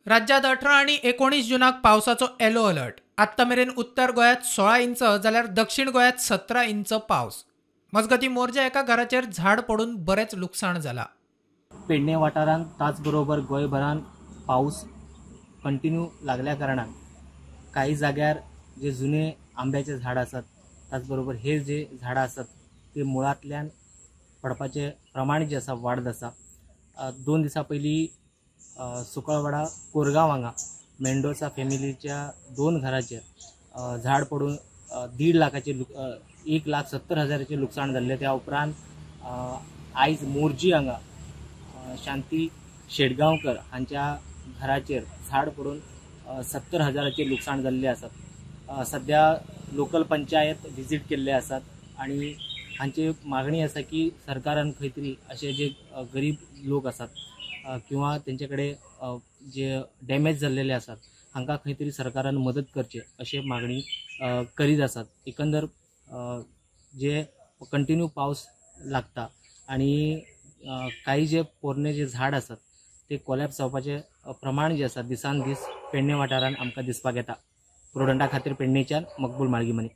राज्यात 18 आनी 19 जूनाक पावसाचो येलो अलर्ट. आत्तां मेरेन उत्तर गोंयांत 16 इंच जाल्यार दक्षिण गोंयांत 17 इंच पावस. मजगतीं मोरजे एका घराचेर झाड पडून बरेंच लुकसाण जाला. पेडणे वाठारांत त्याचबरोबर गोंयभरान पावस कंटिन्यू लागल्या कारणान काही जाग्यार जे जुने आंब्याचे झाड आसात, त्याचबरोबर हे जे झाडां आसात ते मुळांतल्यान पडपाचें प्रमाण जें आसा वाडत आसा. 2 दिसां पयलीं सुकळवाडा कोरगांव हांगा मेंडोसा फॅमिलीच्या 2 घराचेर झाड पडून 1.5 लाखाचे 1,70,000 लुकसाण जाल्लें. त्या उपरांत आयज मोरजी हांगा शांती शेटगांवकर हांच्या घराचेर झाड पडून 70,000 लुकसाण जाल्लें आसात. सद्या लोकल पंचायत विजीट केल्ले आसात आनी हांची मागणी आसा की सरकारान खंय तरी अशे जे गरीब लोक आसात किंवा तेंचे कडेन जे डॅमेज जाल्लेले आसात हांकां खंय तरी सरकारान मदत करचे अशें मागणी करीत आसात. एकंदर जे कंटिन्यू पावस लागता आनी काही जे पोरणे जे झाड आसात ते कोलॅप्स जावपाचें प्रमाण जें आसा दिसान दीस पेडणे वाठारांत आमकां दिसपाक येता. प्रुडंटा खातीर पेडणेच्यान मकबूल माळगीमनी.